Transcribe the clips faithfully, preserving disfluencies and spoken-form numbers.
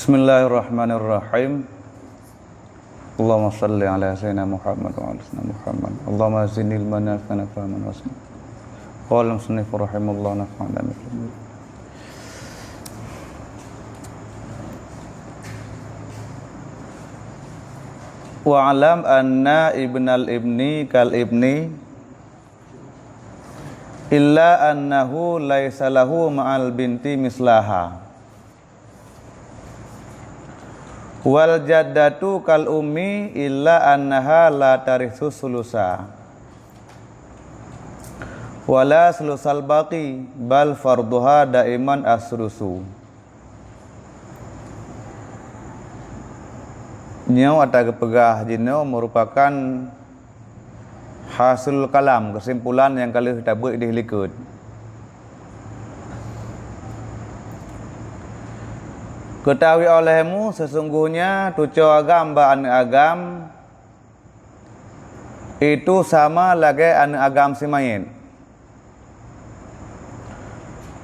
Bismillahirrahmanirrahim. Allahumma salli ala sayyidina Muhammad wa ala sayyidina Muhammad. Allahumma zidni ilman nafi'an wa fahman wasi'an. Qala musannif rahimahullah, nafa'na bih. Wa alam anna ibnal ibni kal ibni illa annahu laisa lahu ma'al binti mislaha. Wal jaddatu kal ummi illa annaha la taritsu sulusa. Wala sulusal baqi, bal farduha daiman as-sulusu. Nyoe ata geupeugah jinoe merupakan hasil kalam, keusimpulan nyang ka lheueh tabeuet ideh likot. Ketahui olehmu, sesungguhnya tucoe agam bak aneuk agam itu sama lagée aneuk agam si manyét.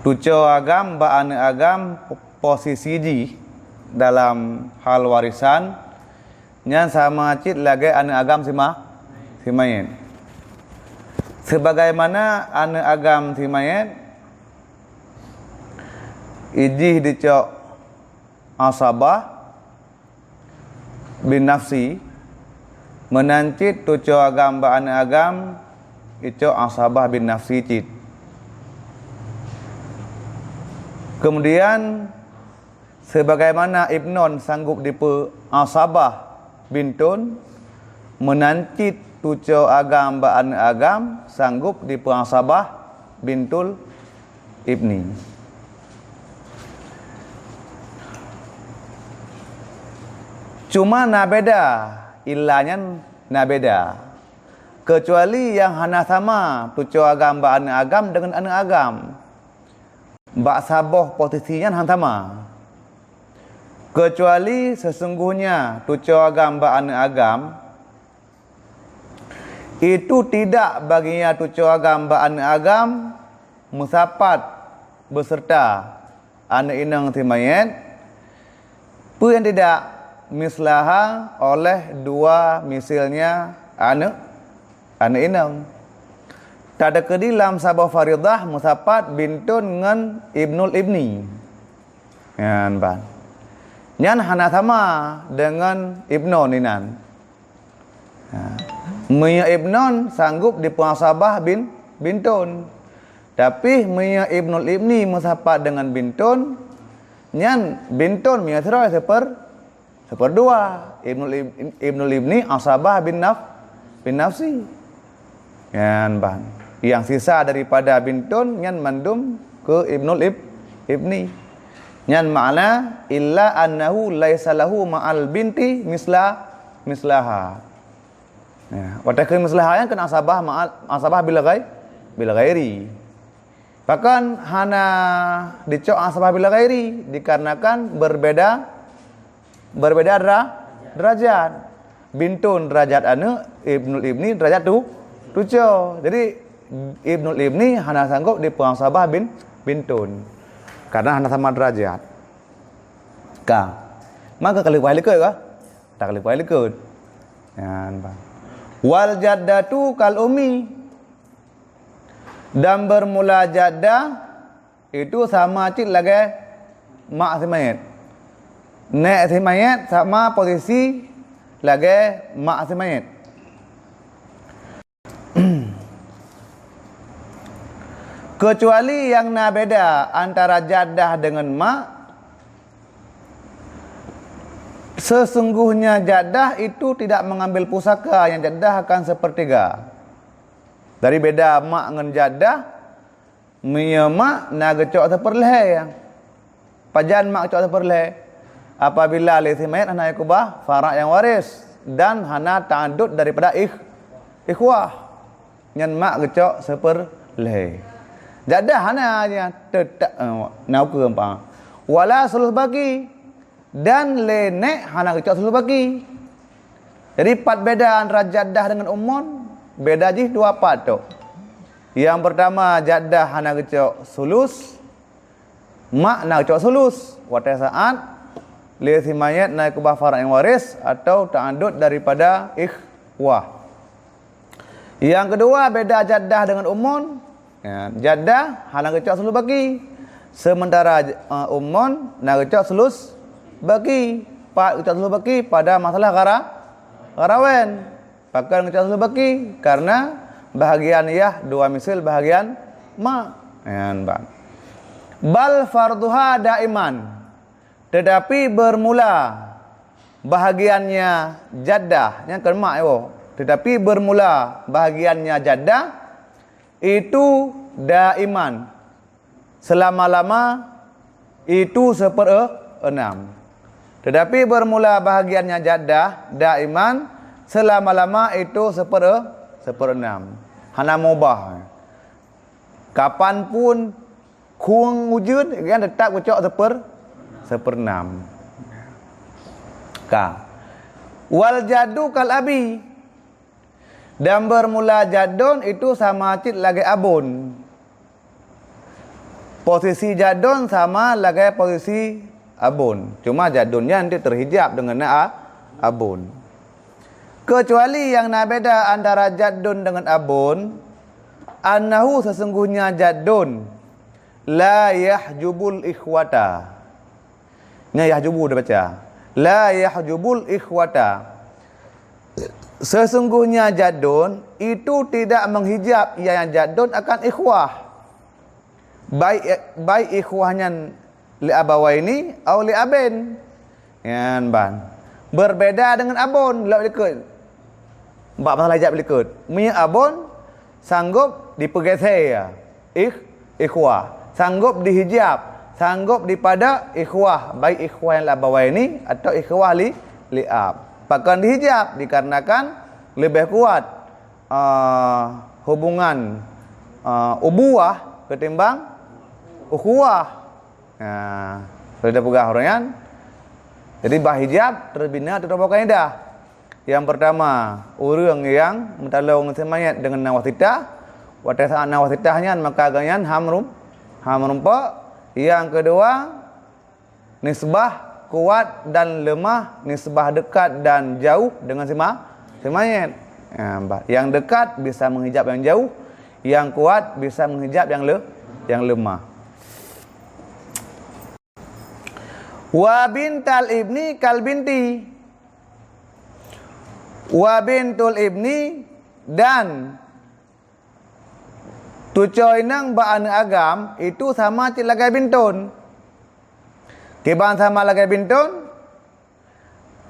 Tucoe agam bak aneuk agam posisi jih dalam hal warisan nyan sama cit lagée aneuk agam si ma-, si manyét. Sebagaimana aneuk agam si manyét, ijih dicok asabah bin nafsi, meunan cit tucoe agam bak aneuk agam icok asabah bin nafsi cit. Kemudian, sebagaimana ibnon sanggup dipeu asabah bintun, meunan cit tucoe agam bak aneuk agam sanggup dipeu asabah bintul ibni. Cuma na beda, illa nyan na beda. Keucuali nyang hana sama tucoe agam bak aneuk agam deungon aneuk agam. Bak saboh posisi nyan hana sama. Keucuali sesungguhnya tucoe agam bak aneuk agam itu tidak baginya tucoe agam bak aneuk agam meusapat beserta aneuk inong si manyét, peue nyang tidak, mislaha oleh dua misilnya aneuk, aneuk inong. Tadeukeudi lam saboh faridah meusapat bintun ngon ibnul ibni. Nyan ban. Nyan hana sama deungon ibnon inan. Ha. Meunyoe ibnon sanggup dipeuasabah bin, bintun. Tapi meunyoe ibnul ibni meusapat deungon bintun, nyan bintun meunyoe sidroe seper-, seuperdua. Ibnul ib-, ibnul ibni asabah bin naf-, bin nafsi. Nyan ban. Nyang sisa daripada bintun nyan mandum keu ibnul ib-, ibni. Nyan makna, "Illa annahu laisa lahu ma'al binti misla, mislaha." Ya, watée keu mislaha nyan keuneuk asabah ma'al, asabah bil ghai-, bil ghairi. Bahkan hana dicok asabah bil ghairi, dikarenakan berbeda, berbeda dera-, derajat. Bintun derajat aneuk, ibnul ibni derajat tu, tucoe. Jadi, ibnul ibni hana sanggup dipeuasabah bin, bintun. Karena hana sama derajat. Ka. Maka ka lheueh paih likot ka? Tak lheueh paih likot. Nyan, bah. Wal jaddatu kal ummi. Dan bermula jaddah itu sama cit lagée mak si manyét. Nék si manyét sama posisi lagée mak si manyét. Keucuali nyang na beda antara jaddah deungon mak, sesungguhnya jaddah itu tidak mengambil pusaka, nyang jaddah akan sepertiga. Dari beda mak ngon jaddah, meunyoe mak na geucok seupeurlhée. Pajan mak geucok seupeurlhée? Apabila lé si manyét hana keubah farak nyang waréh dan hana ta'adud daripada ikh-, ikhwah, nyan mak geucok seupeurlhée. Jaddah hana nyan, teutap, eh, na ukeue empa. Wala sulus baqi. Dan lé nék hana geucok sulus baqi. Jadi, pat beda antara jaddah deungon ummun? Beda jih dua pat tok. Nyang peurtama, jaddah hana geucok sulus, mak na geucok sulus. Watée saát Lé si mayét na keubah far'an nyang waréh atau ta'addud daripada ikhwah. Nyang keudua, beda jaddah dengan ummun. Ya, jaddah hana geucok sulus baki. Sementara, eh, ummun na geucok sulus baki. Pat geucok sulus baki pada masalah ghara-, gharawain. Pakon geucok sulus baki? Karena bahagian yah dua misil bahagian ma. Nyan ban. Bal fardhuha daiman. Tetapi bermula bahagiannya jaddah, nyan kon ma, yo. Tetapi bermula bahagiannya jaddah itu daiman, selama-lama itu seperenam. Tetapi bermula bahagiannya jaddah daiman, selama-lama itu sepere-, seperenam. Hana mubah. Kapan pun khueng ujeuen, kan tetap geucok seper-, seperenam. Ka. Wal jaddu kal abi. Dan bermula jaddun itu sama cit lagée abon. Posisi jaddun sama lagée posisi abon. Cuma jaddun nyan nanti terhijab dengan na a-, abon. Kecuali yang na beda antara jaddun dengan abon, annahu sesungguhnya jaddun la yahjubul ikhwata. Nyan yahjubu dibaca. La yahjubul ikhwata. Sesungguhnya jaddun itu tidak menghijab yang jaddun akan ikhwah. Baik, baik ikhwah nyan li abawaini au li abin. Nyan ban. Berbeda dengan abon, lok likot. Bak masalah hijab likot. Meunyoe abon, sanggob dipeugeser, ya. Ikh-, ikhwah. Sanggob dihijab, sanggob dipada ikhwah, baik ikhwah nyang li abawaini atau ikhwah li, li ab. Pakon dihijab? Dikarenakan leubeh kuat, ah, hubungan, ah, ubuwah ketimbang ukhuwah. Nah, sudah peugah ureuëng nyan. Jadi, bah hijab terbina atau kaidah. Yang pertama, ureuëng nyang meutalong ngon si mayét dengan nawasitah. Watée saat nawasitah nyan, maka geuhnyan ham rum-, ham rumpok. Yang kedua, nisbah kuat dan lemah, nisbah dekat dan jauh dengan si ma-, si mayét. Ya, bah. Yang dekat bisa menghijab yang jauh, yang kuat bisa menghijab yang le-, yang lemah. Wa bintal ibni kal binti. Wa bintul ibni dan tucoe inong bak aneuëk agam itu sama cit lagée bintun. Kiban sama lagée bintun?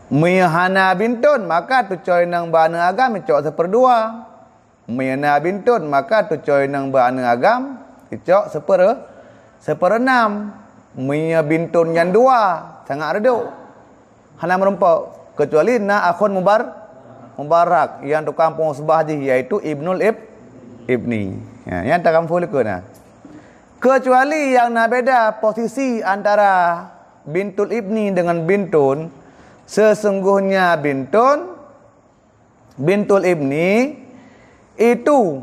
Meunyoe hana bintun, maka tucoe inong bak aneuëk agam icok seupeurdua. Meunyoe na bintun, maka tucoe inong bak aneuëk agam icok seupeur-, seupeureunam. Meunyoe bintun nyan dua, sangat reudok. Hana meurumpok, keucuali na akhun mubar-, mubarak, nyang tukang peuseumbah jih, yaitu ibnul ib-, ibni. Ya, nyang takampu likot na. Keucuali nyang na beda posisi antara bintul ibni dengan bintun, sesungguhnya bintun bintul ibni itu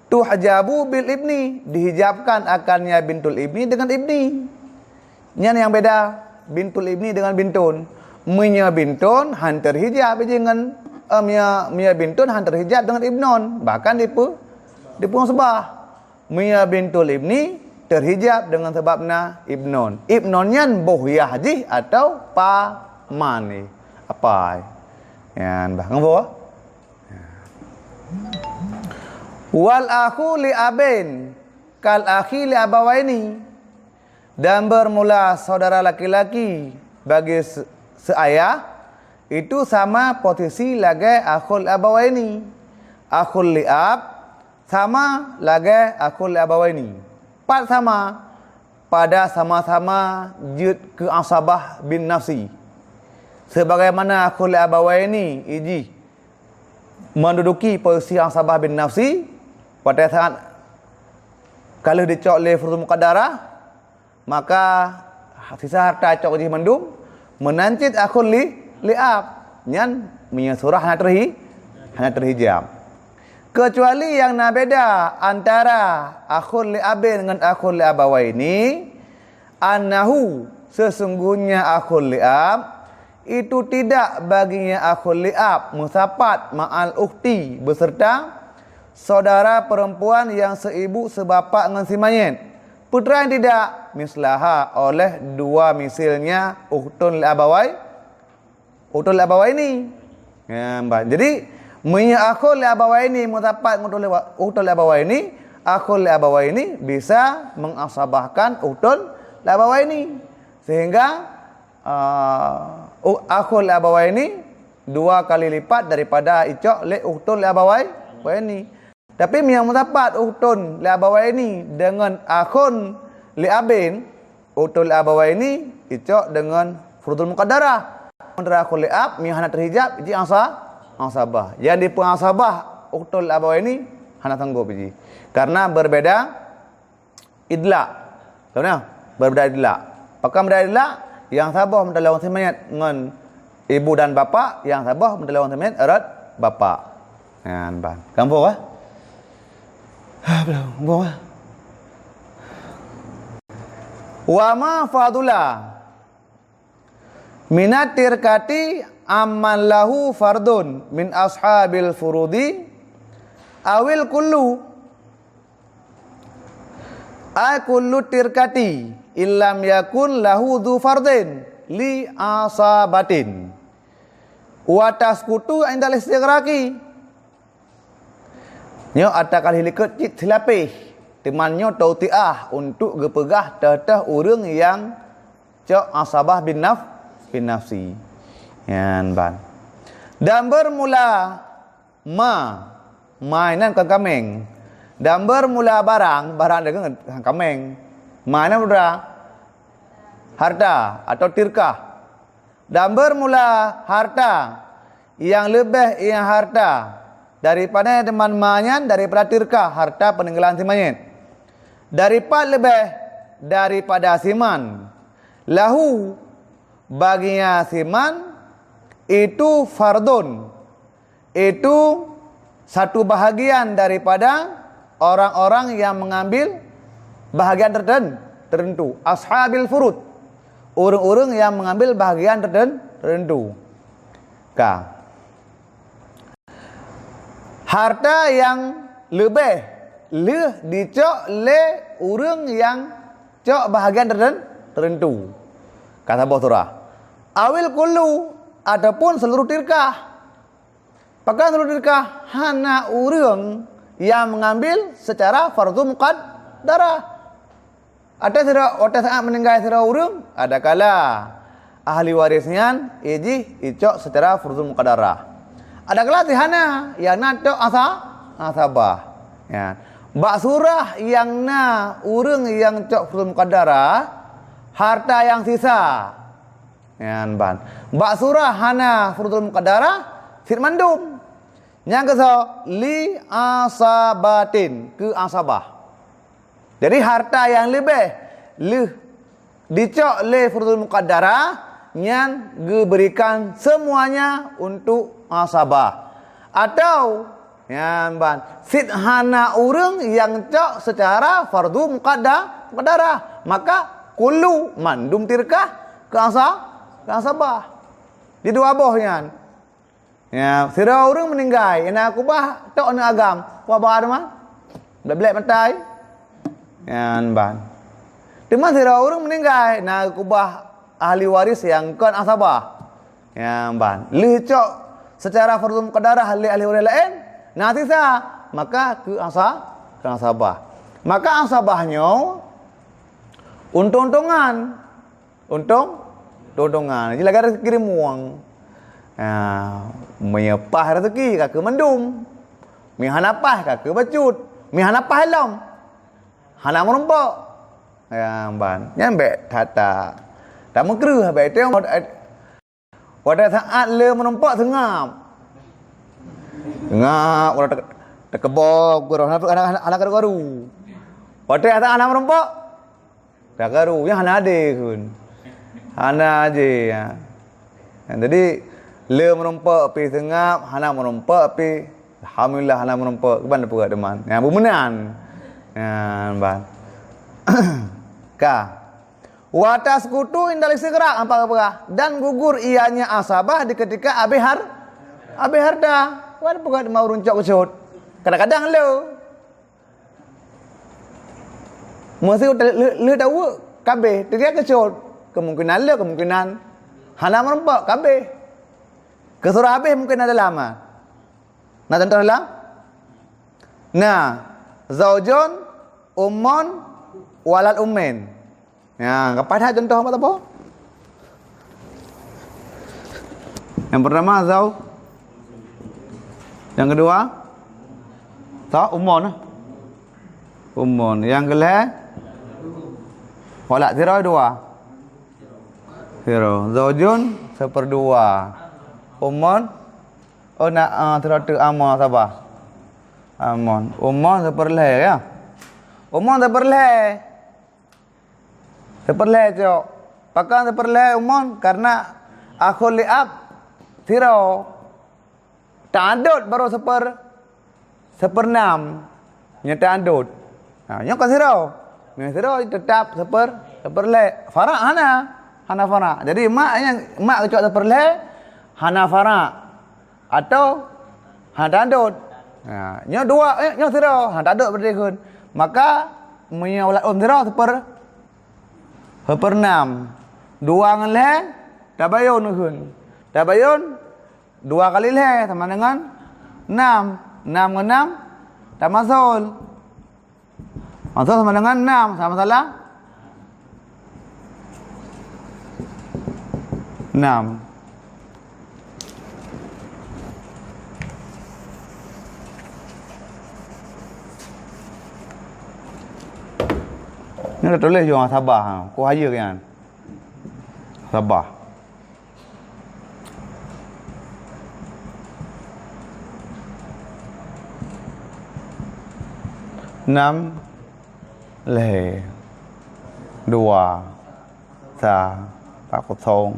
tuhjabu bil ibni, dihijabkan akannya bintul ibni dengan ibni. Nyan nyang beda bintul ibni dengan bintun. Meunyoe bintun han terhijab jih ngon, eh, meunyoe, meunyoe bintun han terhijab dengan ibnun, bahkan dipu-, dipeuseumbah. Meunyoe bintul ibni terhijab dengan sabab na ibnun. Ibnun nyan boh yah jih atau paman jih. Apai. Nyan bah ngon boh. Wal akhu li abin kal akhi li abawaini. Dan bermula saudara laki-laki bagi se-, seayah itu sama posisi lagée akhul abawaini. Akhul li ab sama lagée akhul abawaini. Pat sama, pada sama-sama jeuet keu asabah bin nafsi. Sebagaimana akhul abawaini ijih menduduki posisi asabah bin nafsi, watée saat ka lheueh dicok lé furud muqaddarah, maka sisa harta cok jih mandum, meunan cit akhul li, li ab. Nyan meunyoe surah hana terhi-, hana terhijab. Keucuali nyang na beda antara akhul li abin ngon akhul li abawaini, annahu Sesungguhnya akhul li'ab itu tidak baginya akhul li'ab meusapat ma'al ukhti, beserta saudara perempuan yang seibu sebapak ngon si mayét. Peutrai tidak, mislaha, oleh dua misilnya ukhtun li abawai, ukhtun li abawaini. Ya, bah. Jadi, meunyoe akhul li abawaini meusapat ngon ukhtun li, ukhtun li abawaini, akhul li abawaini bisa mengasabahkan ukhtun li abawaini. Sehingga, ah, u-, akhul li abawaini dua kali lipat daripada icok lé ukhtun li abawai-, abawaini. Tapi meunyoe meusapat ukhtun li abawaini deungon akhun li abin, ukhtun li abawaini icok deungon furudul muqaddarah. Sementara akhul li ab, meunyoe hana teuhijab, jih asa-, asabah. Nyang dipeuasabah ukhtun li abawaini hana sanggob jih. Karena berbeda idlak. Tahu nah? Berbeda idlak. Pakon berbeda idlak? Nyang saboh meutalawong si mayét ngon ibu dan bapak, nyang saboh meutalawong si mayét rot bapak. Nyan ban. Gampông, eh? Ha, belum. Gampông, eh? Wa ma fadula minat tirkati amman lahu fardun min ashabil furudi awil kullu, ay kullu tirkati, illam yakun lahu dzu fardin li asabatin, wa taskutu indal istighraqi. Nyoe ata ka lheueh likot cit silapéh, teuma nyoe tautiah untuk geupeugah teuh-teuh ureuëng nyang cok asabah bin naf-, bin nafsi. Nyan ban. Dan bermula ma, ma inan kon kaméng. Dan bermula barang, barang deungon kaméng. Ma inan peue? Harta atau tirkah. Dan bermula harta nyang leubeh nyang harta daripada teuma ma nyan daripada tirkah, harta peuninggalan si mayét. Dari pat leubeh daripada si man. Lahu, baginya si man, itu fardun. Itu satu bahagian daripada orang-orang yang mengambil bahagian terten-, tertentu. Ashabil furud. Ureuëng-ureuëng yang mengambil bahagian terten-, tertentu. Ka. Harta yang leubeh lheueh dicok lé ureuëng yang cok bahagian terten-, tertentu. Ka saboh surah. Awil kullu, ataupun seluruh tirkah. Pakon seluruh tirkah? Hana ureuëng yang mengambil secara fardhu muqaddarah. Watée sidroe, watée saat meuninggai sidroe ureuëng, adakala ahli waris nyan ijih icok secara fardhu muqaddarah. Adakala si hana, nyang na cok asa-, asabah. Ya. Bak surah nyang na ureuëng nyang cok fardhu muqaddarah, harta nyang sisa. Nyan ban. Bak surah hana furudul muqaddarah, cit mandum. Nyang keusoe, li asabatin, keu asabah. Jadi, harta nyang leubeh lheueh dicok lé furudul muqaddarah, nyan geuberikan semuanya untuk asabah. Atau, nyan ban, cit hana ureuëng nyang cok secara fardhu muqadda-, muqaddarah, maka kullu, mandum tirkah keu asa-, keu asabah. Di dua boh nyan. Ya, sidroe ureuëng meuninggai, na keubah tok aneuëk agam, kuba ba teuma. Blek-blek matai. Nyan ban. Teuma sidroe ureuëng meuninggai, na keubah ahli waris nyang kon asabah. Nyan ban. Lheueh cok secara fardhu muqaddarah lé ahli waris laén, na sisa, maka keu asa-, keu asabah. Maka asabah nyoe untông-untongan. Untông, untông-untongan. Jadi lagée rezeki rimueng. Ha, meunyoe paih rezeki ka keu mandum. Meunyoe hana paih ka keu bacut. Meunyoe hana paih lom, hana meurumpok. Ya, ban. Nyan bék that-that. Tameukreueh bék teuh. Watée saát le meurumpok seungab. Seungab, watée te-, teukeubok, hana, hana, hana karu-karu. Watée saát hana meurumpok, Ka karu, nyan hana adé kheun. Hana adé, ya. Jadi, le meurumpok pi seungab, hana meurumpok pi, alhamdulillah hana meurumpok. Kiban peugah teuma. Nyan beumeunan. Nyan ban. Ka. Wa taskutu indal istighraq, ampat peugah. Dan gugur ianya asabah di ketika abéh har-, abéh harta. Wan peugah mau runcok keusut. Kadang-kadang le. Meuseu le, le, le tahu kabéh, teuga keusut. Kemungkinan le, kemungkinan hana meureumpok kabéh. Keu surah abéh mungkin na dalam, ah. Na contoh dalam? Na, zaujun, ummun, walad ummin. Ya, gapai that contoh apa tapa? Yang pertama, zau. Yang kedua, ta ummun. Ummun. Yang kelhèe, walad, sidroe dua. Sidroe. Zaujun, seuperdua. Ummun, Oh, na, ah, sidroe teuk amon saban. Amon. Ummun seupeureulhèe, ya. Ummun seupeureulhèe. Seupeureulhèe cok. Pakon seupeureulhèe ummun? Karena akhul li ab sidroe. Ta'adud baru seupeur-, seupeureunam. Nyoe ta'adud. Ha, nyoe kon sidroe. Nyoe sidroe teutap seupeur-, seupeureulhèe. Fara' hana. Hana fara'. Jadi, mak nyang, mak keucok seupeureulhèe, hana fara'. Atau hana ta'adud. Ha, nyoe dua, eh, nyoe sidroe, hana ta'adud berarti kheun. Maka, meunyoe walad um sidroe, seupeur-, seupeureunam. Dua ngon lhèe, tabayun kheun. Tabayun, dua kali lhèe sama dengan nam. Nam ngon nam, tamasul. Maksud sama dengan enam, sama salah? Enam. Ni dah tulis juga sabar, ha. Ku haya kan? Sabar. Enam, lhèe, dua, sa, pat kosong.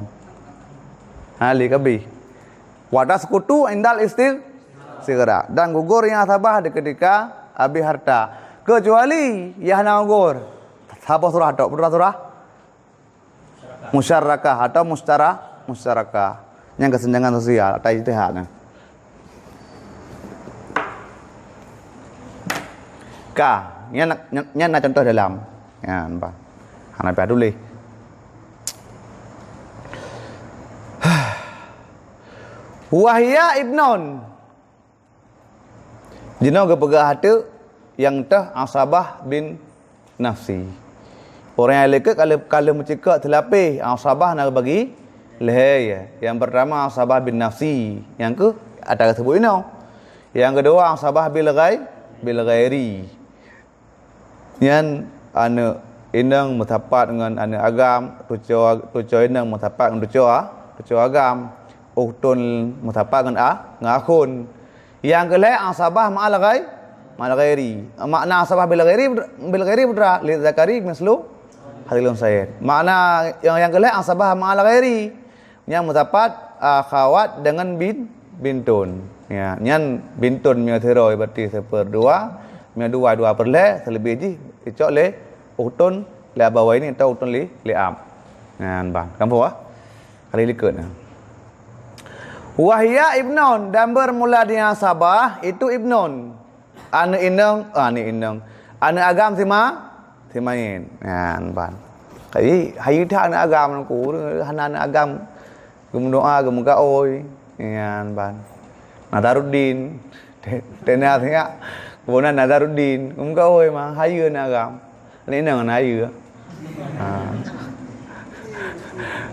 Ha, lé ka bih. Wa taskutu indal istig-, istighraq. Dan gugur nyang sabar di ketika abéh harta. Kecuali nyang hana gugur. Saboh surah tok, berapa surah? Musyarakah atau mustara-, musyarakah. Nyang keuseunjangan sosial atau ijtihad nyan. Ka, nyan, nyan, nyan na contoh dalam. Nyan, bah. Hana payah tuléh. Wahya ibnun. Jinoe geupeugah teuk nyang teuh asabah bin nafsi. Ureueng nyang likot ka lheueh, ka lheueh meucikok teulapéh, asabah na bagi lhèe. Nyang peurtama asabah bin nafsi, nyang keuh ata geuseubuet inoe. Nyang keudua asabah bil ghai-, bil ghairi. Nyan aneuk inong meusapat ngon aneuk agam, tucoe, tucoe inong meusapat ngon tucoe a-, tucoe agam, ukhtun meusapat ngon a-, ngon akhun. Nyang keu lhèe asabah ma'al ghai-, ma'al ghairi. Makna asabah bil ghairi, bil ghairi peue teuma? Lizzakari mislu hadzil unshayain. Makna nyang, nyang keu lhèe asabah ma'al ghairi. Nyang meusapat akhawat deungon bin-, bintun. Ya, nyan bintun meunyoe sidroe berarti seuperdua, meunyoe dua, dua perlhèe, seuleubeh jih icok lé ukhtun li abawaini atau ukhtun li, li ab. Nyan ban. Kamoe ah. Kali likot nah. Wahya ibnun, dan bermula dengan asabah itu ibnun. Aneuk inong, ah, aneuk inong. Aneuk agam sima-, simaén. Nyan ban. Kaji hayeue that aneuk agam nyan ku, hana aneuk agam geumeudoa, geumeugaôi. Nyan ban. Nazaruddin. Te-, tena sinyak. Keubunan Nazaruddin. Geumeugaôi ma, hayeue aneuk agam. Aneuk inong na hayeue. Ha.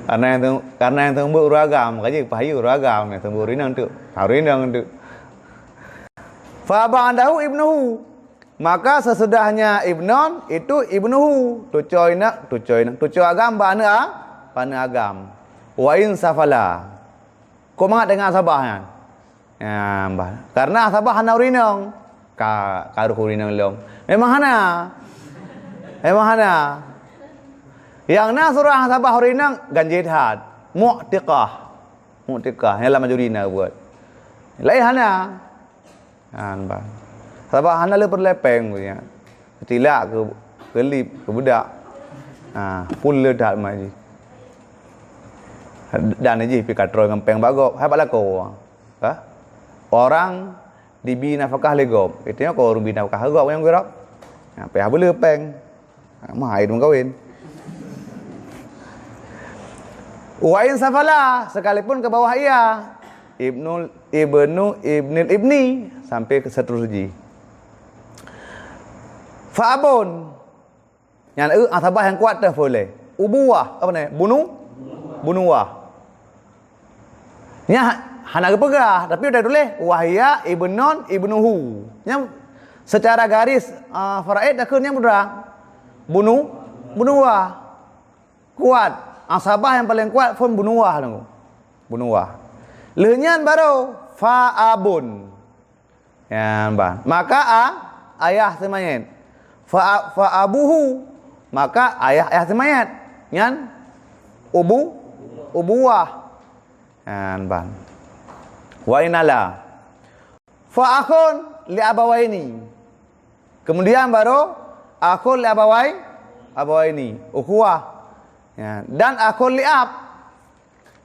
Karena nyang teu-, karena nyang teumeubeuet ureueng agam, kaji pahayeue ureueng agam, nyang teumeubeuet ureueng inong teuk. Ureueng inong teuk. Fa ba'dahu ibnuhu. Maka sesudahnya ibnun, itu ibnuhu. Tucoe inong, tucoe inong. Tucoe agam bak aneuk a-, bak aneuk agam. Wa in safala. Kok mangat deungon asabah nyan? Ya, bah. Karena asabah hana ureueng inong. Ka, ka rôh ureueng inong lom. Memang hana. Memang hana. Nyang na surah asabah ureueng inong, ganjé that. Mu'tiqah. Mu'tiqah. Nyang lam majuri na buet. Laén hana. Nyan ban. Sabab hana le peureulée péng, keu nyan. Keu tilak, keu, keu lip, keu beudak. Ha, pun le that mak jih. Dan jih pi katrôi ngon péng bak gob, hai bak lakoe. Ha? Orang dibi nafkah lé gob. Itu nyoe ko ureuëng bi nafkah gob nyang geurab. Ha, payah beuleu péng. Ha, mah hai meukawen. Wa in safala, sekalipun ke bawah ia. Ibnu, ibnu, ibnil ibni, sampai ke seterusnya. Fa'abun. Nyan eu asabah nyang kuat teuh boleh. Ubuwah, apa ni? Bunu? Bunuwah. Nya hana geupeugah, tapi udah tuléh wahya ibnun ibnuhu. Nya secara garis, ah, faraid takheun nyang mudah. Bunu? Bunuwah. Kuat. Asabah nyang paling kuat phon bunuwah nunggu. Bunuwah. Lheuh nyan baru fa'abun. Nyan ban. Maka a, ayah si mayét. Fa, fa abuhu, maka ayah, ayah si mayét. Nyan ubu, ubuwah. Nyan ban. Wa inala. Fa akhun li abawaini. Kemudian baru akhun li abawai, abawaini. Ukhuwah. Ya, dan akhun li ab.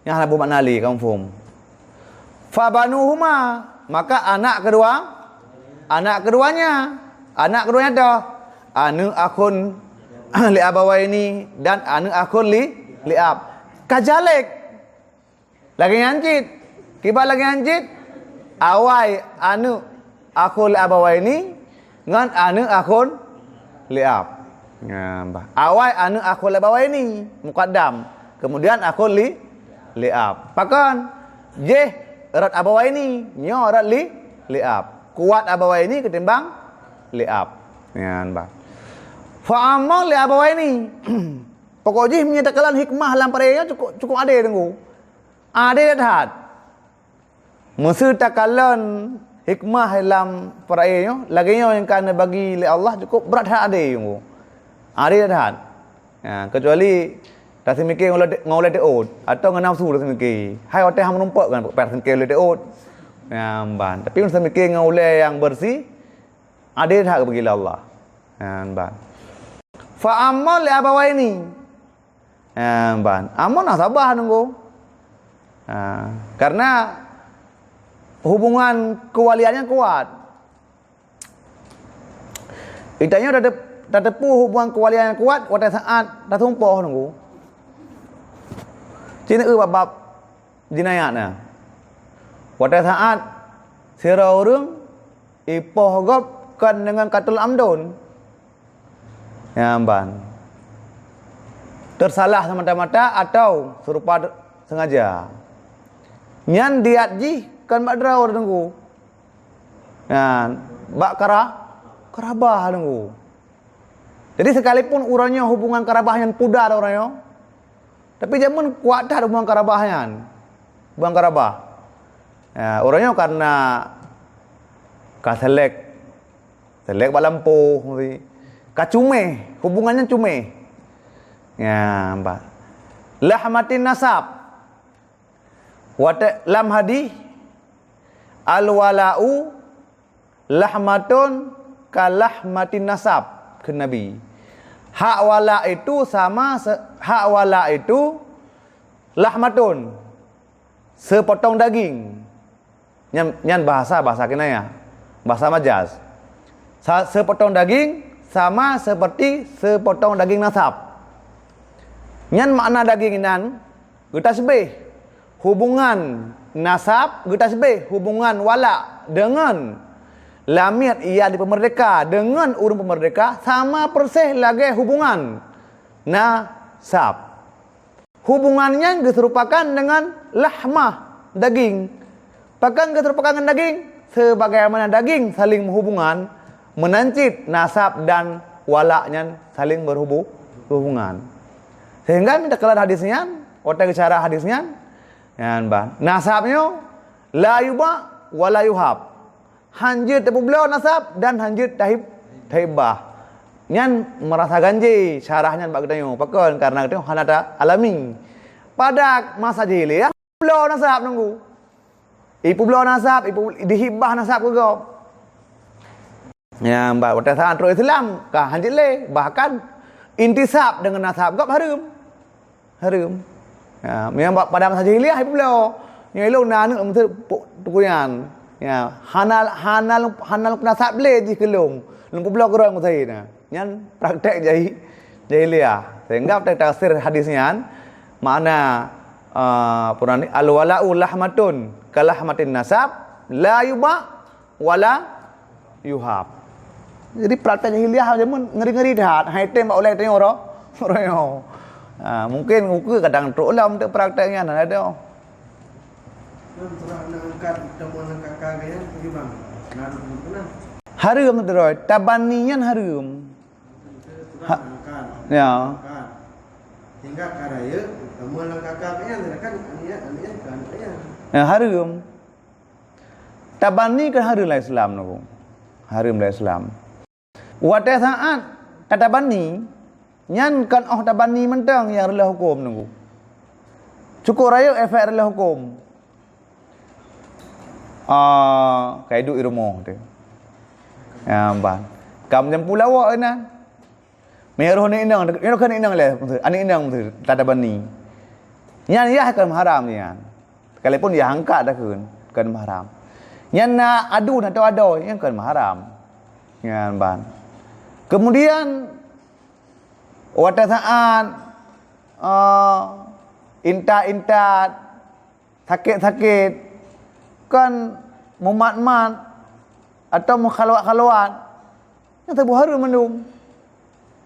Nyang hana bumakna lé, ka muphom. Fabanuhuma, maka anak kedua, anak keduanya, anak keduanya toh, aneuk akhun li abawaini dan aneuk akhun li, li ab. Ka jalek. Lagée nyan cit. Kiban lagée nyan cit? Awai aneuk akhun li abawaini ngon aneuk akhun li ab. Nah, bah. Awai aneuk akhun li abawaini, mukaddam. Kemudian akhun li, li ab. Pakon? Jih rot abawaini, nyoe rot li, li ab. Kuat abawaini ketimbang li ab. Nyan, bah. Fa amma li abawaini. Pokok jih meunyoe takalon hikmah lam paré nyoe cukup, cukup adé teungku. Adé that. Meuseu takalon hikmah lam peuraya nyoe, lagée nyoe nyang ka neubagi lé Allah cukup brat that adé nyoe. Adé that. Ya, kecuali taseumike ngon ulée, ngon ulée teuôt atau ngon nafsu taseumike. Hai watée hana meurumpok kan, payah taseumike ulée teuôt. Ya, ban. Tapi taseumike ngon ulée nyang beureusi, adé that geubagi lé Allah. Ya, ban. Fa amma li abawaini. Eh, ban. Amon asabah nunggu. Ah, karena hubungan kewaliannya kuat. Itanyoe tatep-, tateupue hubungan kewalian nyang kuat watée saat tasumpah nunggu. Cina eu bab-bab jinayat na. Watée saat sidroe ureuëng ipoh gob kon deungon katul amdon. Nyan ban. Tersalah semata-mata atau serupa sengaja. Nyan diat jih kon bak droe teungku. Nyan, bak kara-, karabah teungku. Jadi sekalipun uroe nyoe hubungan karabah nyan pudar uroe nyoe, tapi jameun kuat that hubungan karabah nyan. Hubungan karabah. Ya, uroe nyoe karena ka selek Selek bak lampôh, mesti. Ka cuméh, hubungan nyan cuméh. Ya, empat. Lahmatin nasab. Watée lam hadis, "Al-wala'u lahmatun ka lahmatin nasab," kheun Nabi. Hak wala itu sama se-, hak wala itu lahmatun, sepotong daging. Nyan, nyan bahasa, bahasa kinayah. Bahasa majaz. Sa-, sepotong daging sama seperti sepotong daging nasab. Nyan makna daging inan geutasbih. Hubungan nasab geutasbih, hubungan wala dengan lamiet ia dipeumerdeka dengan ureuëng peumerdeka sama persis lagée hubungan nasab. Hubungan nyan geuseurupakan dengan lahmah, daging. Pakon geuseurupakan ngon daging? Sebagaimana daging saling meuhubungan, meunan cit nasab dan wala nyan saling berhubu-, berhubungan. Sehingga mita kalon hadis nyan, watée geusyarah hadis nyan, nyan ban. Nasab nyoe la yuba wa la yuhab. Hanjeuet tapeubloe nasab dan hanjeuet tahib-, tahibah. Nyan meurasa ganjé syarah nyan bak geutanyoe. Pakon? Karena geutanyoe hana ta-alami. Pada masa jahiliyah, bloe nasab nunggu. Ipeubloe nasab, ipu-, dihibah nasab keu gob. Ya, bak watée saat trok Islam, ka hanjeuet lé. Bahkan, intisab deungon nasab, gob hareuem. Hareuem. Ya, meunyo bak pada masa jahiliyah, ipeubloe. Nyoe lôn na aneuk meuteuk pu-, teungku nyan. Ya, hana, hana, hana lôn peunasab lé jih keu lôn. Lôn peubloe keudroe meusahi na. Nyan praktek jahi-, jahiliyah. Sehingga tafsir hadis nyan, makna, eh, apa ni, "Al-wala'u lahmatun kalahmatin nasab, la yuba' wala yuhab." Jadi praktek jahiliyah jameun ngeri-ngeri that. Hai tem bak ulèe tanyoe ro-, ro nyoe. Ha, mungkin ukeue kadang trok lom teuk praktek nyan, hana ada. Nyan surah na angkat teuma na kaka gaya, bagaimana? Na dua puluh enam. Hareuem, droe. Tabanni nyan hareuem. Ha. Ya. Hingga ka rayeuk, teuma lam kaka pian, kan aniek, aniek, kan aniek. Ya, hareuem. Tabanni kan hareuem lam Islam nyoe. Hareuem lam Islam. Watèe saat tatabanni, nyan kan óh tabanni mantong nyang reuloh huköm nyoe. Cukup rayeuk efek reuloh huköm. Ah, ka iduek i rumoh teuh. Ya, ban. Ka meujampu lawak inan. Meunyo roh aneuk inong, meunyo roh aneuk inong lé, aneuk inong teuh, tatabanni. Nyan yah kon mahram nyan. Sekalipun yah angkat dah kon, kon mahram. Nyan na aduen atau adoe, nyan kon mahram. Nyan ban. Kemudian, watèe saat, eh, intat-intat, sakét-sakét, kan mumat-mat atau mukhalwat-khalwat, nyan teuboh hareuem mandum.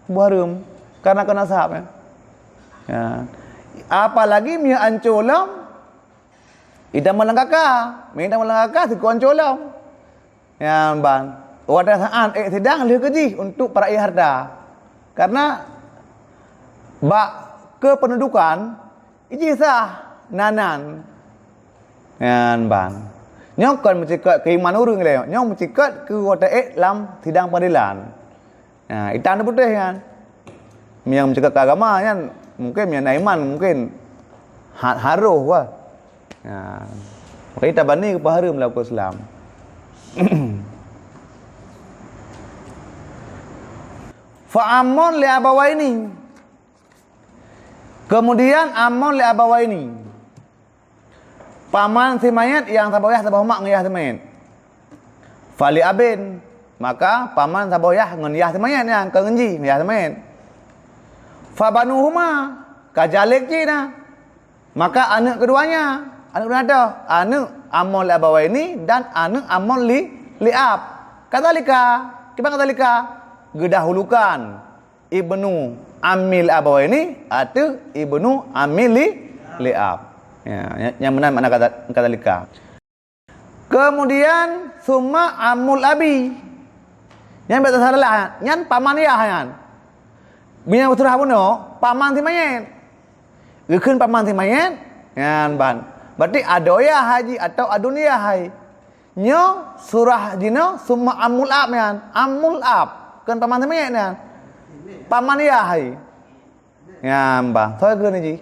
Teuboh hareuem, karena keu nasab, ya. Ya. Apalagi meunyo ancô lom, itamong lam kaka. Meunyo itamong lam kaka, siku ancô lom. Nyan ban. Watèe saat ék sidang lheueh keu jih untuk peurayeuk harta. Karena bak kependudukan, ijih sah nan-nan. Nyan ban. Nyoe kon meucikot keuiman ureueng lé, nyoe meucikot keu watèe ék lam sidang peungadilan. Ha, itam di putéh nyan. Nyang meucikot keu agama nyan, mungkin nyang na iman, mungkin ha-, harôh wah. Ha. Maka ita bani keu peuhareuem lam huköm Islam. Fa amon li abawaini. Kemudian amon li abawaini. Paman si mayét nyang saboh yah saboh mak ngon yah si mayét. Fali abin, maka paman saboh yah ngon yah si mayét nyan, kon ngon jih, ngon yah si mayét. Fabanuhuma, ka jalek jih na. Maka aneuk keduanya, aneuk keudua nyan, aneuk amon li abawaini dan aneuk amon li, li ab. Kadzalika, kiban kadzalika, geudahulukan. Ibnu ammi li abawaini ateueh ibnu ammi li, li ab. Ya, nya-, nyang meunan makna kata, kadzalika. Kemudian summa ammul abi. Nyan bèk tasalah, nyan paman yah nyan. Meunyo surah bunoe, paman si mayét. Geukheun paman si mayét, nyan ban. Berarti adoe yah hai jih atau aduen yah hai. Nyoe surah jinoe summa ammul ab nyan. Ammul ab. Kon paman si mayét nyan. Paman yah hai. Nyan ban. Soe kheun jih?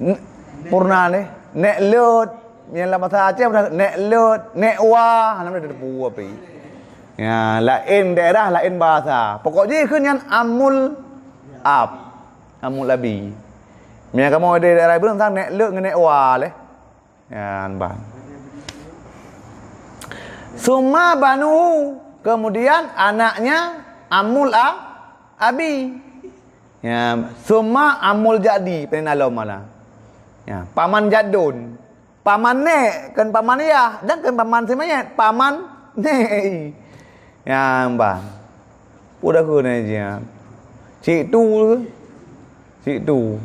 N-, purna neh. Nek Lot. Nyang lam bahasa Aceh purna Nek Lot, Nek Wa. Hana teupeu api. Ya, laén daerah, laén bahasa. Pokok jih kheun nyan ammul ab. Ammul abi. Meunyo kamoe di daerah Ibrahim sang Nek Lot ngon Nek Wa lé. Nyan ban. Summa banuhu, kemudian anaknya ammul a-, abi. Ya, summa ammul jadi, peunan lom malah. Ya, paman jadun. Paman nek, kon paman yah, dan kon paman si mayét, paman nek. Nyan ban. Peue dah kheun jih nyan. Cik tu. Cik tu.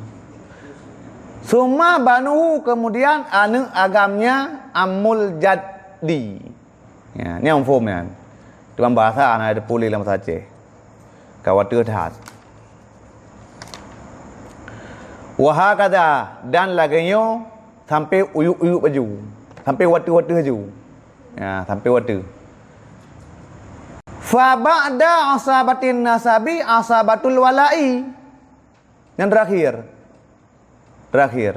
Summa banuhu, kemudian aneuk agamnya ammul jadi. Ya, nyan mafhum nyan. Teuma bahasa hana teupeu lé lam bahasa Aceh. Ka watèe that. Wa hakadha, dan lagèe nyoe sampai uyuek-uyuek laju, sampai watèe-watèe laju. Ya, sampai watèe. Fa ba'da asabatin nasabi asabatul wala'i. Yang terakhir. Terakhir.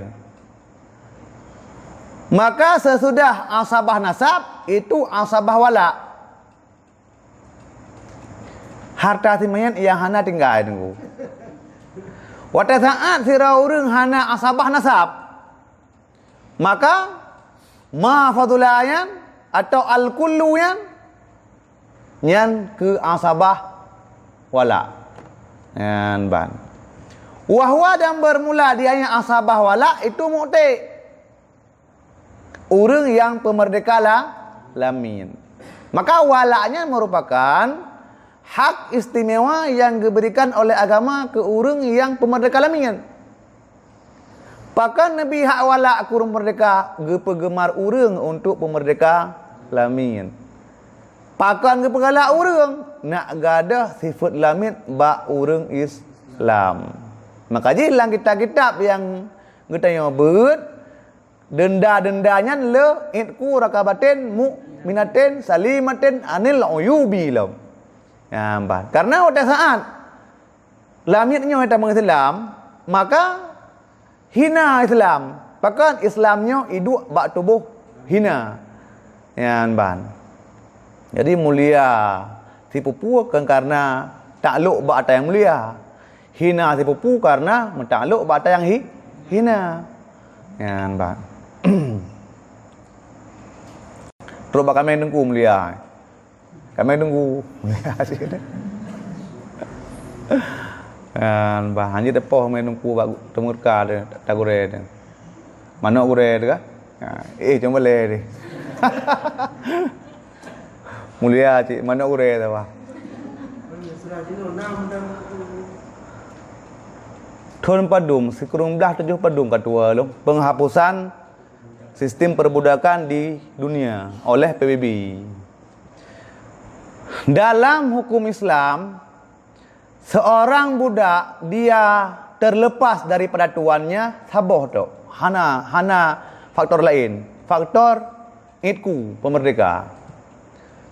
Maka sesudah asabah nasab, itu asabah wala. Harta si mayét nyang hana tinggai, Teungku. Watée saát sidroe ureuëng hana asabah nasab, maka ma fadula nyan atau al-kullu nyan, nyan keu asabah wala. Nyan ban. Wahwa dan bermula dianya asabah wala itu mu'tiq. Ureuëng nyang peumerdeka la-, lamiet. Maka wala nyan merupakan hak istimewa nyang geuberikan oleh agama keu ureuëng nyang peumerdeka lamiet. Pakon neubi hak wala keu ureuëng meurdeka? Geupeugeumar ureuëng untuk peumerdeka lamiet. Pakon geupeugalak ureuëng? Nak gadôh sifeuet lamiet bak ureuëng Islam. Maka jih lam kitab-kitab nyang geutanyoe beuet, denda-denda nyan le itqu raqabatin mu'minatin salimatin anil uyubi lom. Nyan ban. Karena watée saát lamiet nyoe tamong Islam, maka hina Islam. Pakon Islam nyoe iduek bak tuboh hina. Nyan ban. Jadi mulia sipupu kon karena taklok bak ata nyang mulia. Hina sipupu karena meutaklok bak ata nyang hi-, hina. Nyan ban. Trok bak kaméng teungku mulia. Kaméng teungku. Nyan bah hanjeuet teupôh kaméng teungku bak teumurka teu, tagurée teu. Manok gurée teu kah? Ha, eh, cuma lé teu. Mulia cit, manok gurée teu bah. Thon padum, sikureueng blah tujoh padum ka tuwoe lom. Penghapusan sistem perbudakan di dunia oleh P B B. Dalam hukum Islam, seorang budak dia terlepas daripada tuannya saboh tok. Hana, hana faktor lain. Faktor itqu, peumerdeka.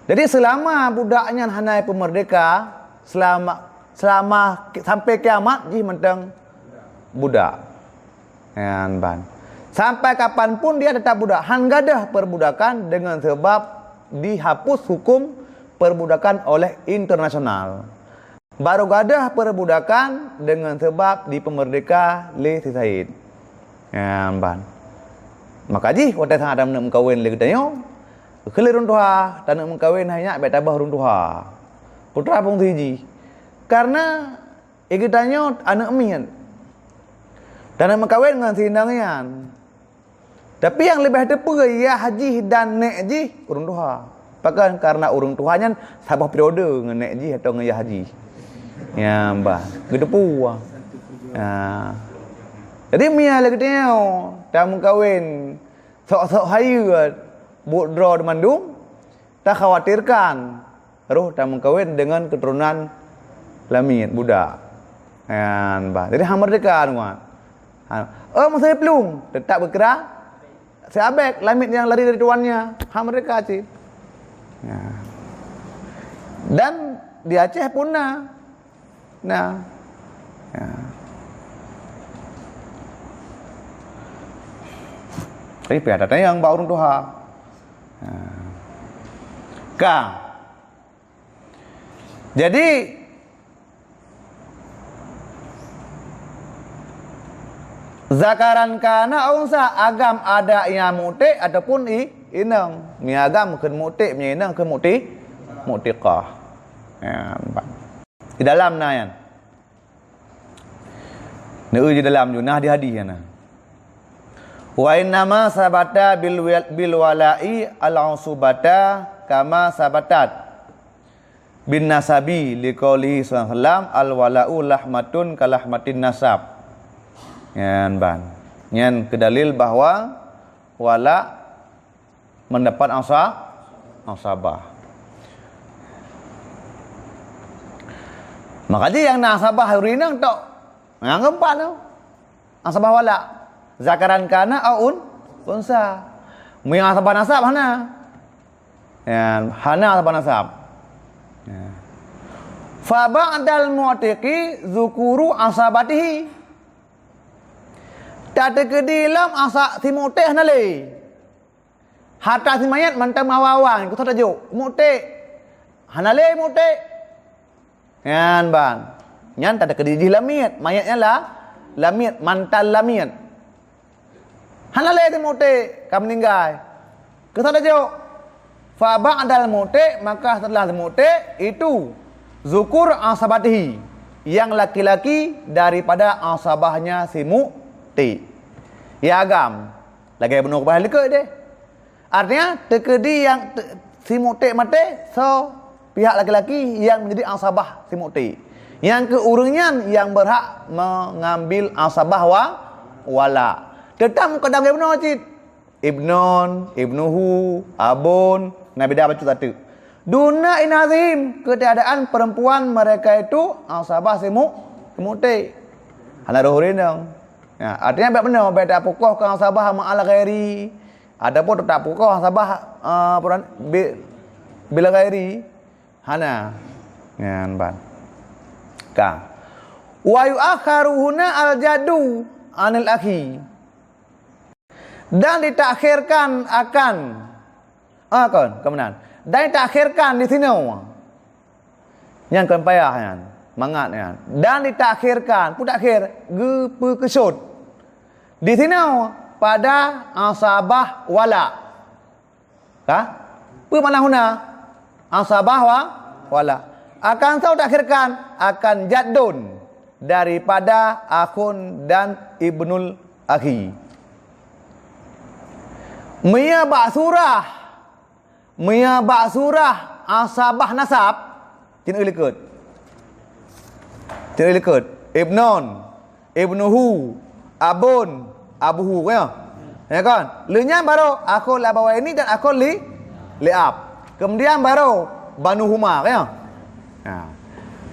Jadi selama budak nyan hana peumerdeka, selama, selama sampai kiamat jih mantong budak. Nyan ban. Sampai kapan pun dia tetap budak. Han gadôh perbudakan dengan sebab dihapus hukum perbudakan oleh internasional. Baru gadôh perbudakan dengan sebab dipeumerdeka lé si Said. Nyan ban. Maka jih watée saát taneuk meukawen lé geutanyoe, keu lé ureuëng tuha, taneuk meukawen hai nyak bék tabah ureuëng tuha. Putra fungsi jih. Karena Eh, geutanyoe aneuk miet. Dan meukawen ngon si inong nyan. Tapi nyang leubeh teupeue yah jih dan nék jih ureuëng tuha. Pakon? Karena ureuëng tuha nyan saboh periode ngon nék jih atau ngon yah jih. Ya, bah. Geuteupeue. Ya. Jadi, meunyo lagée nyoe tameukawen sok-sok hayeue buet droe mandum, takhawatirkan roh tameukawen deungon keuturonan lamiet budak. Nyan bah. Jadi hana meurdeka nuan. Ha, oh, meusé plueng, teutap geukira siabek lamiet nyang lari dari tuannya. Hana meurdeka cit. Ya. Dan di Aceh pun na. Nah. Ya. Tapi pih ada nyang bak ureuëng tuha. Ha. Ka. Jadi, zakaran kana unsa, agam ada nyang mutik ataupun i, inong. Meunyo agam kheun mutik, meunyo inong kheun muti, mutiqah. Ya, nampak. Di dalam na nyan. Neu di dalam ju nah di hadis nyan. Wa innama sabata bil wil-, bil wala'i al-usubata kama sabatat bin nasabi liqaulihi sallallahu alaihi wasallam, al wala'u lahmatun kalahmatin nasab. Nyan ban. Nyan keu dalil bahwa wala mendapat asa-, asabah. Maka jih nyang na asabah ureuëng inong tok. Nyang keumpat tu. Asabah wala. Zakaran kana au un-, unsa. Meunyo asabah nasab hana. Ya, hana asabah nasab. Ya. Fa ba'dal mu'tiqi zukuru asabatihi. Tateukeudi lom asa si mutik hana lé. Harta si manyét mantong meuawa-awa, nyan keusoe tajok. Mutik. Hana lé mutik. Nyan ban. Nyan tateukeudi jih lamiet. Manyét nyan la-, lamiet, mantan lamiet. Hana lé si mu'tiq ka meuninggai. Keusan tajok, fa ba'dal mu'tiq, maka setelah si mu'tiq itu, zukur asabatihi, yang laki-laki daripada asabahnya si mu'tiq. Ya agam, lagée bunoe keubah likot deh. Artinya, teukeudi nyang te-, si mu'tiq maté, so pihak laki-laki nyang menjadi asabah si mu'tiq. Nyang keu ureuëng nyan nyang berhak mengambil asabah wa-, wala. Teutap mukaddam lagée bunoe cit. Ibnon, ibnuhu, abon, na beda bacut sateuk. Duna inazihim, keutiadaan perempuan mereka itu asabah si mu-, si mu'tiq. Hana roh ureuëng dong. Ya, artinya, bék bunoe, bék tapeukoh keu asabah ma'al ghairi. Ataupun teutap peukoh asabah, eh, peran-, bi-, bil ghairi. Hana. Nyan ban. Ka. Wa yu'akharu huna al-jaddu anil akhi. Dan ditakhirkan akan, ah, kon, keumeunang. Dan ditakhirkan di sinoe. Nyan kon payah nyan, mangat nyan. Dan ditakhirkan, peue takhir, geupeukeusut. Di sinoe pada asabah wala. Ka? Peue makna huna? Asabah wa-, wala. Akan soe takhirkan? Akan jaddun daripada akhun dan ibnul akhi. Meunyoe bak surah, meunyoe bak surah asabah nasab, cit likot. Cit likot. Ibnon, ibnuhu, abon, abuhu, ya. Ya kan? Lheueh nyan baru akhul li abawaini dan akhul li, li ab. Kemudian baru banuhuma, ya. Ha.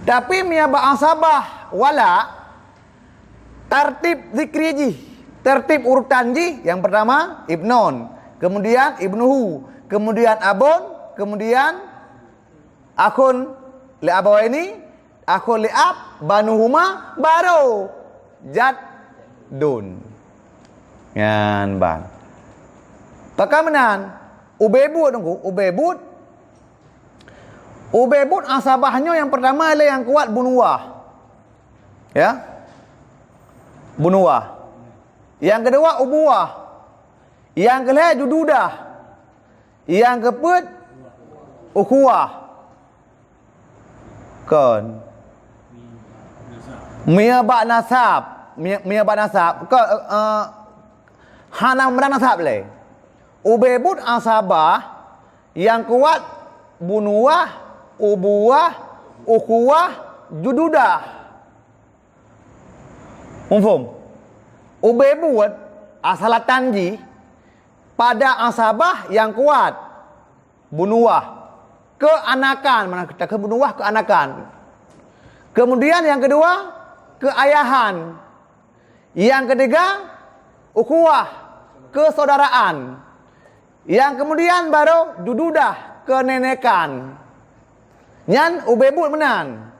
Tapi meunyoe bak asabah wala, tartib zikri jih, tartib urutan jih, yang pertama ibnon, kemudian ibnuhu, kemudian abon, kemudian akhun li abawaini, akhun li ab, banuhuma, baru jaddun. Nyan ban. Pakon meunan, ubé buet nungku, ubé buet. Ubé buet asabah nyoe nyang pertama lé nyang kuat bunuwah. Ya. Bunuwah. Nyang keudua ubuwah. Nyang keulhée jududah. Nyang keupeuet ukhuwah. Kon. Meunyoe bak nasab, meunyoe, meunyoe bak nasab, kon, eh, hana meurang nasab lé. Ubé buet asabah nyang kuat bunuwah, ubuwah, ukhuwah, jududah. Muphom? Ubé buet asalatan jih pada asabah nyang kuat, bunuwah, keuanakan, mana kita ke bunuwah keuanakan. Kemudian yang kedua, keuayahan. Yang ketiga, ukhuwah, keusaudaraan. Yang kemudian baru jududah, keunenekan. Nyan ubé buet meunan.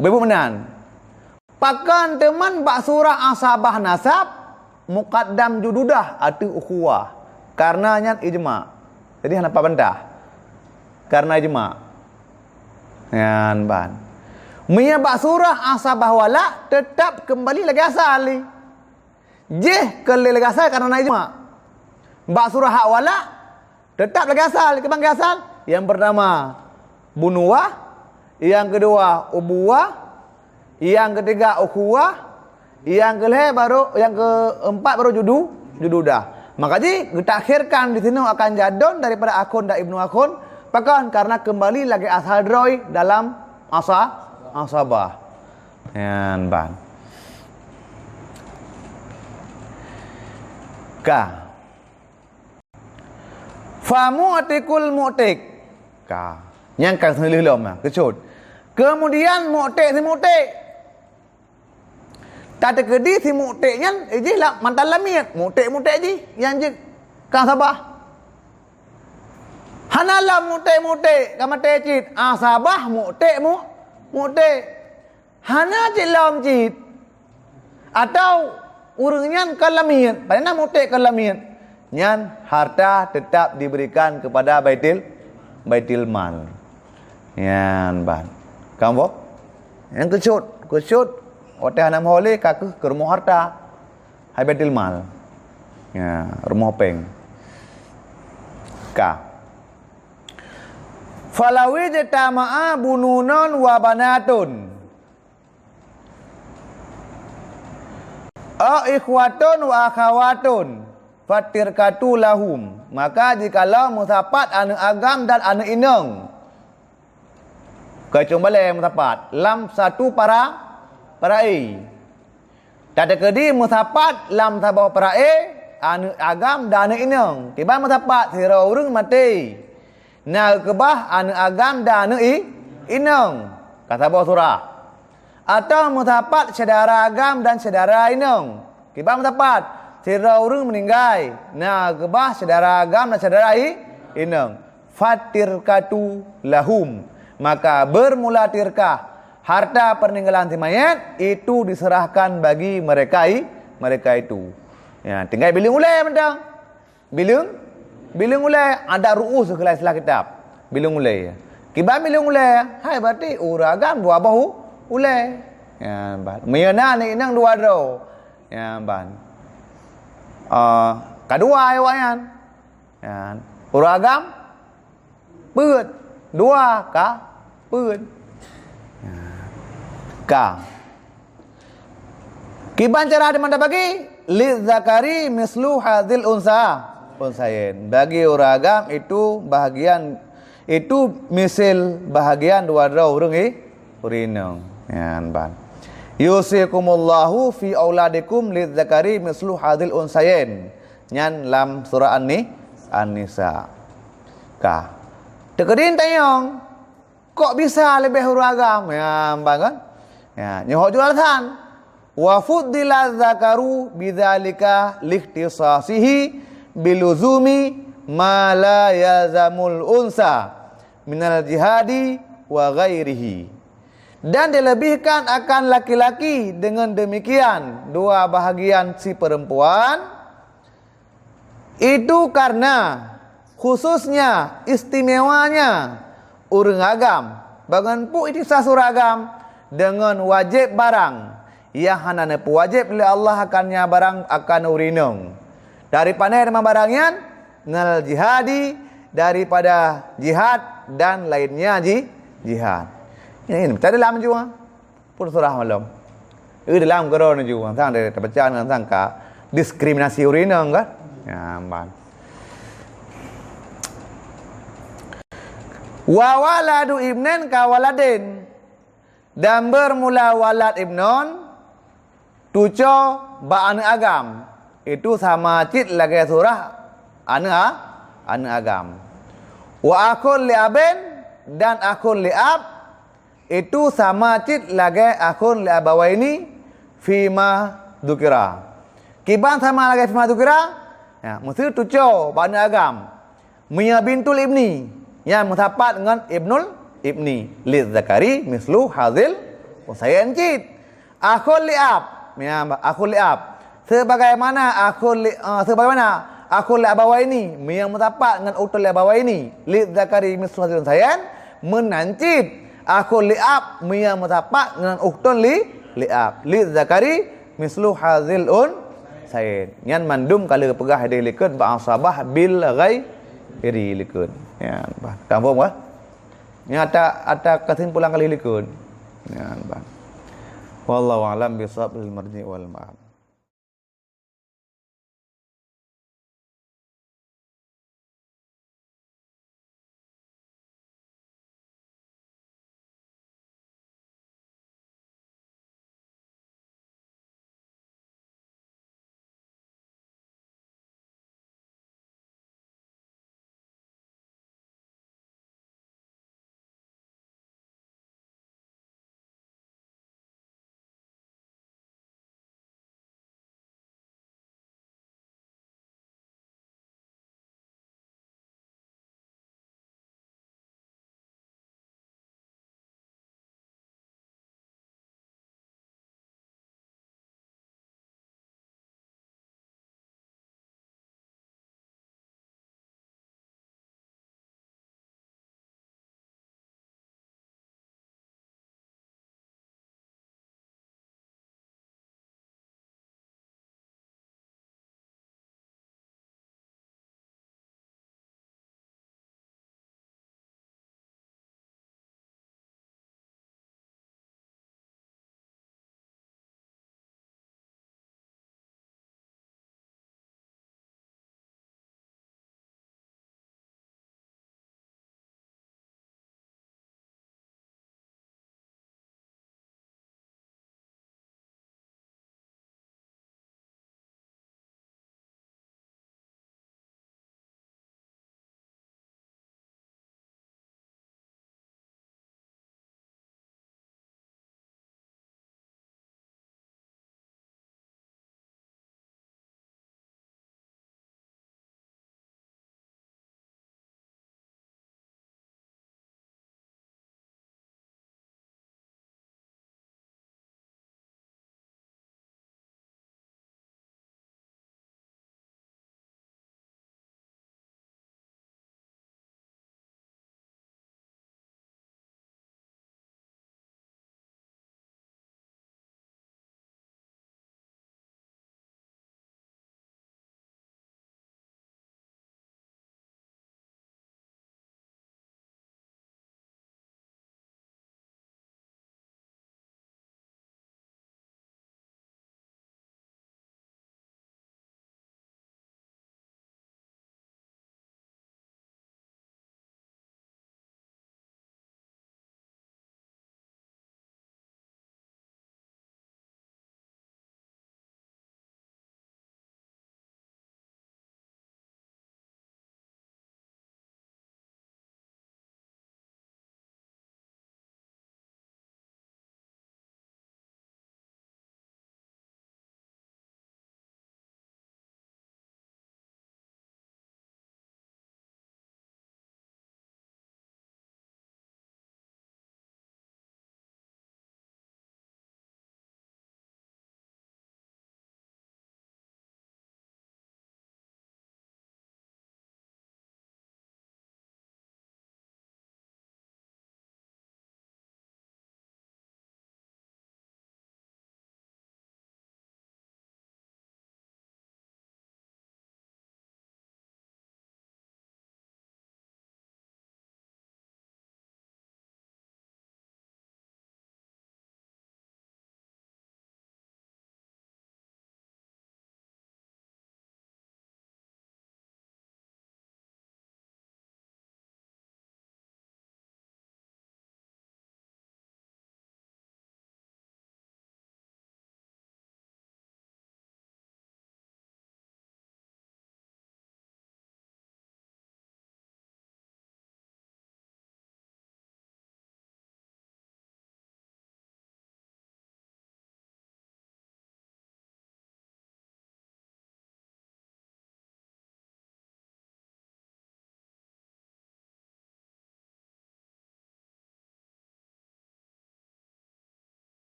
Ubé buet meunan. Pakon teuma bak surah asabah nasab mukaddam jududah ateueh ukhuwah? Karena nyan ijma. Jadi hana pat bantah. Karena ijma. Nyan ban. Meunyoe bak surah asabah wala tetap keumbali lagée asal jih. Jih keumbali lagée asal karena na ijma. Bak surah hak wala tetap lagée asal, kiban lagée asal. Yang pertama bunuwah, yang kedua ubuwah, yang ketiga ukhuwah, yang keulhée baru, yang keempat baru judu, jududah. Maka jih geutakhirkan di sinoe akan jaddun daripada akhun dan ibnu akhun. Pakon? Karena keumbali lagée asal droe dalam asa-, asabah. Nyan ban. Ka. Fa mu'tiqul mu'tiq. Ka. Nyang ka seuleuh lom na, keusut. Kemudian mu'tiq si mu'tiq. Tateukeudi si mu'tiq nyan, eh, jih lah mantan lamiet. Mu'tiq-mu'tiq jih, nyang jeuet ka sabah. Hana lom mu'tiq-mu'tiq, ka maté cit. Ah, sabah mu'tiq-mu-, mu'tiq. Hana cit lom cit. Atau ureuëng nyan ka lamiet, padahai na mu'tiq ka lamiet. Nyan harta tetap diberikan kepada baitil, baitil mal. Nyan ban. Kamoe? Nyang keusut, keusut Watée hana meuho lé ka kheueh keu rumoh harta. Hai Baitul Mal. Ya, rumoh péng. Ka. Falawi jtama'a bununun wa banatun. Au ikhwatun wa akhawatun. Fatirkatu lahum. Maka jikalau meusapat aneuëk agam dan aneuëk inong. Keucuali balée meusapat lam satu para, para-e. Tateukeudi meusapat lam saboh para-e, aneuëk agam dan aneuëk inong. Kiban meusapat sidroe ureuëng maté. Na geukeubah aneuëk agam dan aneuëk i-, inong. Ka saboh surah. Atawa meusapat syedara agam dan syedara inong. Kiban meusapat sidroe ureuëng meuninggai. Na geukeubah syedara agam dan syedara i-, inong. Fatirkatu lahum, maka bermula tirkah harta peninggalan si mayét itu diserahkan bagi mereka i-, mereka itu. Ya, tinggai bileueng ulée mantong. Bileueng, bileueng ulée, ada ru'us keu istilah kitab. Bileueng ulée. Kiban bileueng ulée, hai berarti ureuëng agam dua boh u-, ulée. Ya, ban. Meunyoe na aneuk inong dua droe. Ya, ban. Ah, kadua awaknyan. Ya, ureuëng agam peuet. Dua ka peuet. Ka. Kiban cara dimana bagi? Lidzakari mislu hadzil unsa, unsayain. Bagi ureuëng agam itu bahagian, itu misil bahagian dua droe ureuëng i-, ureuëng inong. Nyan ban. Yusikumullahu fi auladikum lidzakari mislu hadzil unsayain. Nyan lam surah An-Ni-, An-Nisa. Ka. Teukeudi tanyong, kok bisa leubeh ureuëng agam? Ya, ban kan? Ya, nyoe jeuet alasan. Wa fuddila dzakaru bidzalika likhtisasihi biluzumi ma la yalzamul unsa minal jihadi wa ghairihi. Dan dilebihkan akan laki-laki dengan demikian dua bahagian si perempuan, itu karena khususnya, istimewanya ureuëng agam. Bangon peue ikhtisas ureuëng agam? Dengan wajéb barang nyang hana neupeuwajéb lé Allah akan nyan barang akan ureuëng inong. Dari pané teuma barang nyan? Minal jihadi, daripada jihad, dan lainnya ji-, jihad. Ini, ini, tadi dalam jua. Pun surah malom. Eh, dalam keudroe nyoe ju, sang dari tabaca ngon sang ka diskriminasi ureuëng inong kan? Ya, ban. Wa waladu ibnin ka waladin. Dan bermula walad ibnun, tuco bak aneuëk agam. Itu sama cit lagée surah aneuëk a-, aneuëk agam. Wa akhun li abin dan akhun li ab, itu sama cit lagée akhun li abawaini fima dzukira. Kiban sama lagée fima dzukira? Ya, meusti tuco bak aneuëk agam. Meunyoe bintul ibni, nyan meusapat ngon ibnul ibni. Lidzakari mislu hadzil unsayain cit. Akhul li ab, ya, akhul li ab. Sebagaimana akhul li, eh, sebagaimana akhul li abawaini, meunyoe meusapat ngon ukhtun li abawaini. Lidzakari mislu hadzil unsayain, meunan cit akhul li ab, meunyoe meusapat ngon ukhtun li, li ab. Lidzakari mislu hadzil unsayain. Nyan mandum ka lheueh peugah ideh likot bak asabah bil ghairi likot. Ya, bah. Kamu faham kah? Nyan ata, ata kesimpulan kali likot. Ya, bah. Wallahu a'lam bishawab, marji wal ma'ab.